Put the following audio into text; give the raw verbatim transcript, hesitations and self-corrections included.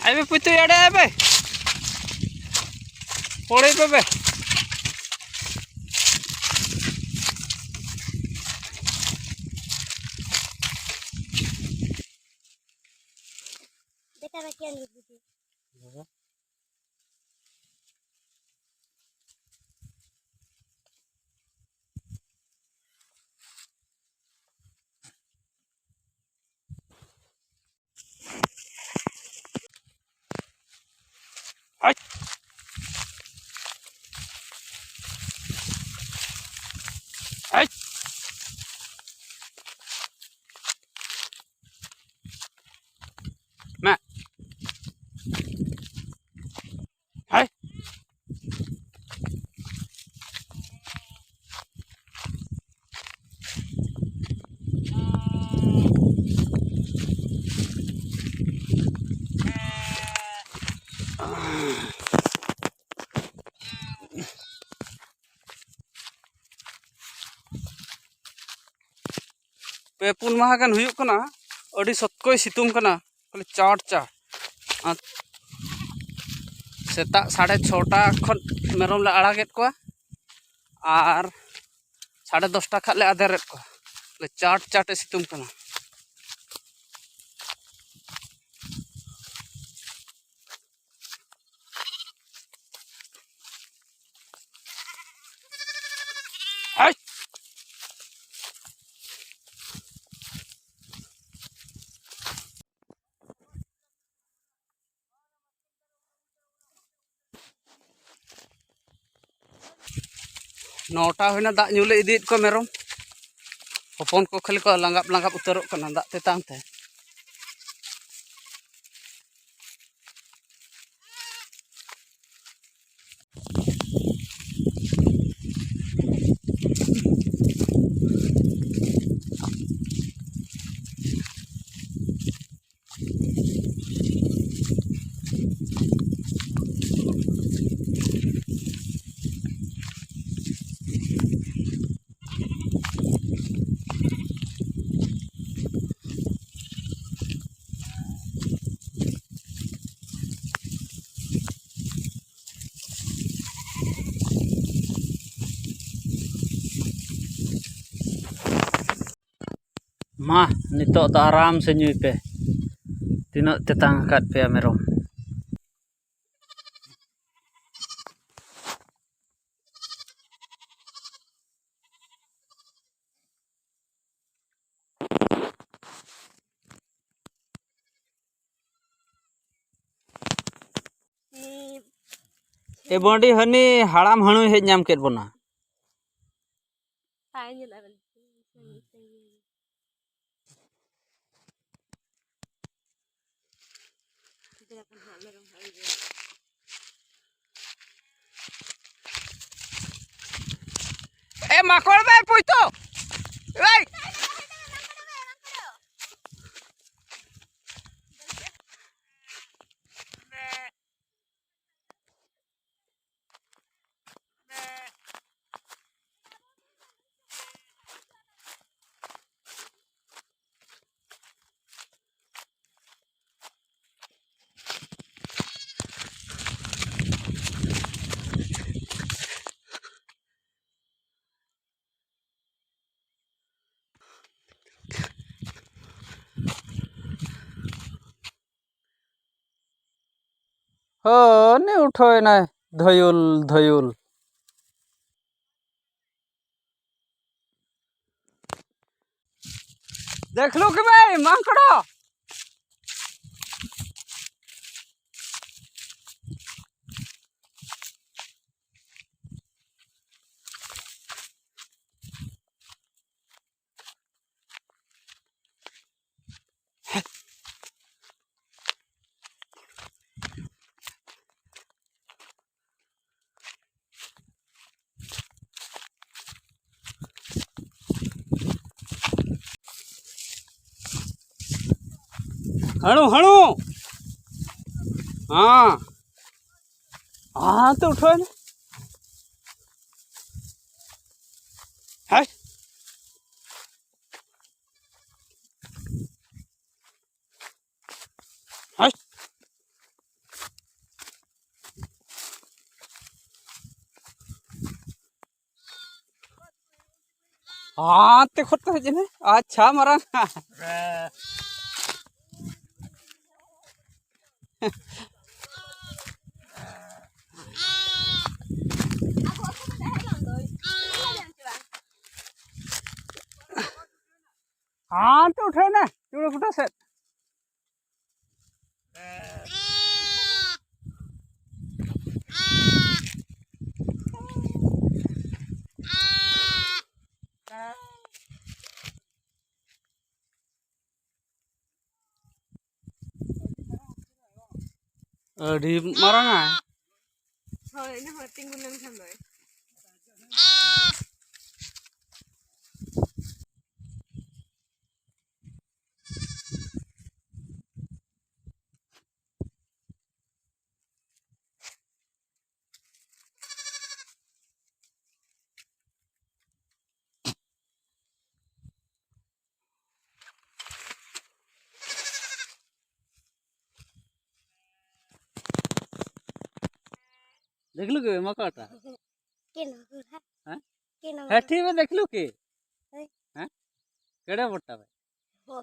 ᱟᱭ ᱵᱮ ᱯᱩᱛᱩᱭ ᱟᱲᱮ ᱟᱭ ᱵᱮ᱾ ᱯᱚᱲᱮ ᱵᱮ ᱵᱮ᱾ ᱫᱮᱠᱷᱟ ᱨᱮ ᱠᱮᱱ ᱫᱤᱫᱤ᱾ ᱦᱟᱭ᱾ ᱦᱟᱭ᱾ ᱢᱮ᱾ ᱦᱟᱭ᱾ ᱯᱮ ᱯᱩᱱ ᱢᱟᱦᱟ ᱜᱟᱱ ᱦᱩᱭᱩᱜ ᱠᱟᱱᱟ, ᱟᱹᱰᱤ ᱥᱚᱠᱛᱚᱭ ᱥᱤᱛᱩᱝ ᱠᱟᱱᱟ, ᱠᱷᱟᱹᱞᱤ ᱪᱟᱴ ᱪᱟᱴ᱾ ᱟᱨ ᱥᱮᱛᱟᱜ ᱥᱟᱲᱮ ᱪᱷᱚᱴᱟ ᱠᱷᱚᱱ ᱢᱮᱨᱚᱢ ᱞᱮ ᱟᱲᱟᱜᱮᱫ ᱠᱚᱣᱟ, ᱟᱨ ᱥᱟᱲᱮ ᱫᱚᱥᱴᱟ ᱠᱷᱟᱱ ᱞᱮ ᱟᱫᱮᱨᱮᱫ ᱠᱚᱣᱟ᱾ ᱠᱷᱟᱹᱞᱤ ᱪᱟᱴ ᱪᱟᱴ ᱮ ᱥᱤᱛᱩᱝ ᱠᱟᱱᱟ᱾ ᱦᱟᱭ᱾ ᱱᱚᱴᱟ ᱦᱩᱭᱱᱟ, ᱫᱟᱜ ᱧᱩ ᱞᱮ ᱤᱫᱤᱭᱮᱫ ᱠᱚᱣᱟ ᱢᱮᱨᱚᱢ᱾ ᱦᱚᱯᱚᱱ ᱠᱚ ᱠᱷᱟᱹᱞᱤ ᱠᱚ ᱞᱟᱸᱜᱟᱵ ᱞᱟᱸᱜᱟᱵ ᱩᱛᱟᱹᱨᱚᱜ ᱠᱟᱱᱟ ᱫᱟᱜ ᱛᱮᱛᱟᱝ ᱛᱮ᱾ ᱢᱟ, ᱱᱤᱛᱚᱜ ᱫᱚ ᱟᱨᱟᱢ ᱥᱮ ᱧᱩᱭ ᱯᱮ, ᱛᱤᱱᱟᱹᱜ ᱛᱮᱛᱟᱝ ᱟᱠᱟᱫ ᱯᱮᱭᱟ ᱢᱮᱨᱚᱢ᱾ ᱮ ᱵᱟᱹᱰᱤ, ᱦᱟᱹᱱᱤ ᱦᱟᱲᱟᱢ ᱦᱟᱹᱬᱩᱭ ᱦᱮᱡ ᱧᱟᱢ ᱠᱮᱫ ᱵᱚᱱᱟ᱾ ᱛᱟᱭ ᱧᱮᱞ ᱟᱵᱮᱱ᱾ ᱮ ᱢᱟᱠᱚᱲ ᱵᱮ ᱯᱩᱭᱛᱚ᱾ ᱮᱭ᱾ ᱦᱚᱸ, ᱩᱱᱤ ᱩᱴᱷᱟᱹᱣ ᱮᱱᱟᱭ ᱫᱷᱚᱭᱩᱞ ᱫᱷᱚᱭᱩᱞ᱾ ᱫᱮᱠᱷ ᱞᱩ ᱠᱤ ᱵᱷᱟᱭ, ᱢᱟᱝᱠᱲᱚ᱾ ᱦᱟᱹᱬᱩ, ᱦᱟᱹᱬᱩ᱾ ᱦᱮᱸ᱾ ᱦᱮᱸ, ᱛᱚ ᱩᱴᱷᱟᱹᱣ ᱮᱱᱟ᱾ ᱦᱮᱸ᱾ ᱦᱟᱭ᱾ ᱦᱟᱱᱛᱮ ᱠᱷᱚᱱ ᱠᱚ ᱦᱮᱡ ᱮᱱᱟ᱾ ᱟᱪᱪᱷᱟ, ᱢᱟᱨᱟᱝ᱾ ᱦᱟᱱᱛᱮ ᱩᱴᱷᱟᱹᱣ ᱮᱱᱟ, ᱪᱩᱲᱟᱹ ᱠᱩᱴᱟᱹ ᱥᱮᱫ᱾ ᱟᱹᱰᱤ ᱢᱟᱨᱟᱝ ᱟᱭ᱾ ᱦᱳᱭ, ᱤᱱᱟᱹ ᱦᱚᱸ ᱛᱤᱸᱜᱩ ᱞᱮᱱᱠᱷᱟᱱ ᱫᱚᱭ᱾ देखलू के मकोटा? के नंबर है? हैं? के नंबर? हेठी में देखलू के? है। हैं? केड़े मोटा बा? बोल।